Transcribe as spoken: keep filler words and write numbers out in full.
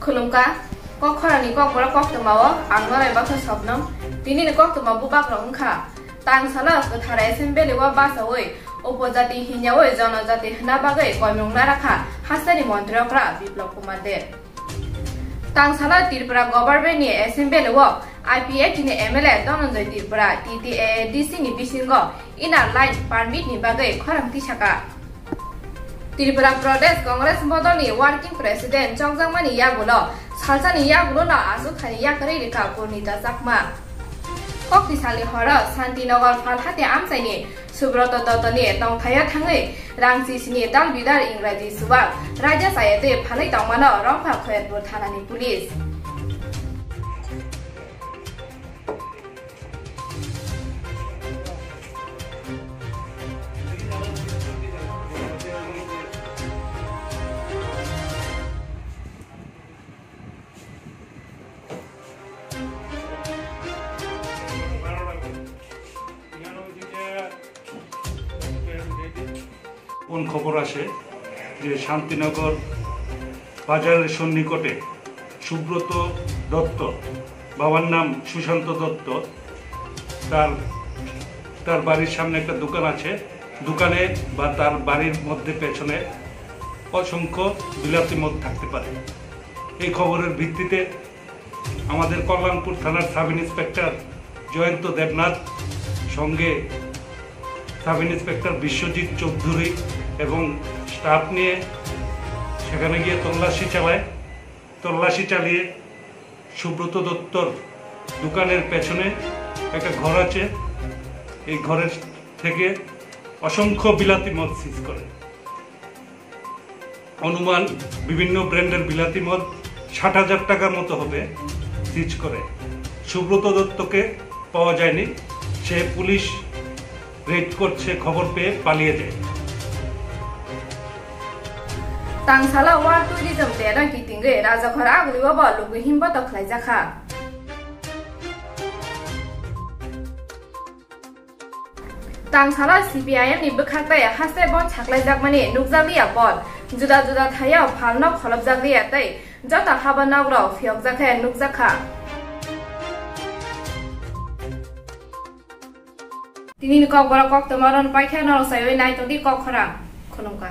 Khulumkha, Kokkhorangni Kokborok koktwmao ang Norai Baksa Sobnam. Tinini koktwma bubagrok wngkha: Tangsalo kwthar assembly o bachaui upojati hinyaui jonojati hwnna bagwi koimung narakha hasteni montri okra Biplab Kumar Deb. Tangsalo Tripura government ni assembly o I P F T ni M L A Dhananjoy Tripura T T A A D C ni bisingo inner line permit ni bagwi khorang tisaka. Tripura Pradesh Congress Modol ni Working President chokjakmani yagulo salsani yagulo no achukthani yakarwi rikha Purnita Chakma. Kokti salni horo Shantinagar Phalhati amchaini Subroto Dotto ni tongthaio thangwi rang chisini dal bidal Ingraji subak raida chayatwi phalwi tongmano Rongpha Khoyatpur thanani police. কোন খবর আসে যে শান্তিনগর বাজারের সন্নিকটে সুব্রত দত্ত, বাবার নাম সুশান্ত দত্ত, তার, তার বাড়ির সামনে একটা দোকান আছে, দোকানে বা তার বাড়ির মধ্যে পেছনে অসংখ্য বিলাতি মদ থাকতে পারে। এই খবরের ভিত্তিতে আমাদের কল্যাণপুর থানার সাব ইন্সপেক্টর জয়ন্ত দেবনাথ, সঙ্গে সাব ইন্সপেক্টর বিশ্বজিৎ চৌধুরী এবং স্টাফ নিয়ে সেখানে গিয়ে তল্লাশি চালায়। তল্লাশি চালিয়ে সুব্রত দত্তর দোকানের পেছনে একটা ঘর আছে, এই ঘরের থেকে অসংখ্য বিলাতি মদ সিজ করে। অনুমান বিভিন্ন ব্র্যান্ডের বিলাতি মদ ষাট হাজার টাকার মতো হবে সিজ করে। সুব্রত দত্তকে পাওয়া যায়নি, সে পুলিশ রেড করছে খবর পেয়ে পালিয়ে যায়। Tangsala World Tourism Day no kitingwi rajakhor aguli o bo lugui himbo to khlaijakha. Tangsala C P I M ni bwkhak tei haste bon saklaijakmani nukjakliya bon. Juda juda thaio phalno kholopjakliya tei joto haba nokrok phiyokjak khe nukjakha. Tinini kokborok koktwma ron paikha norok saiwi naitokdi Kokkhorang. Khulumkha.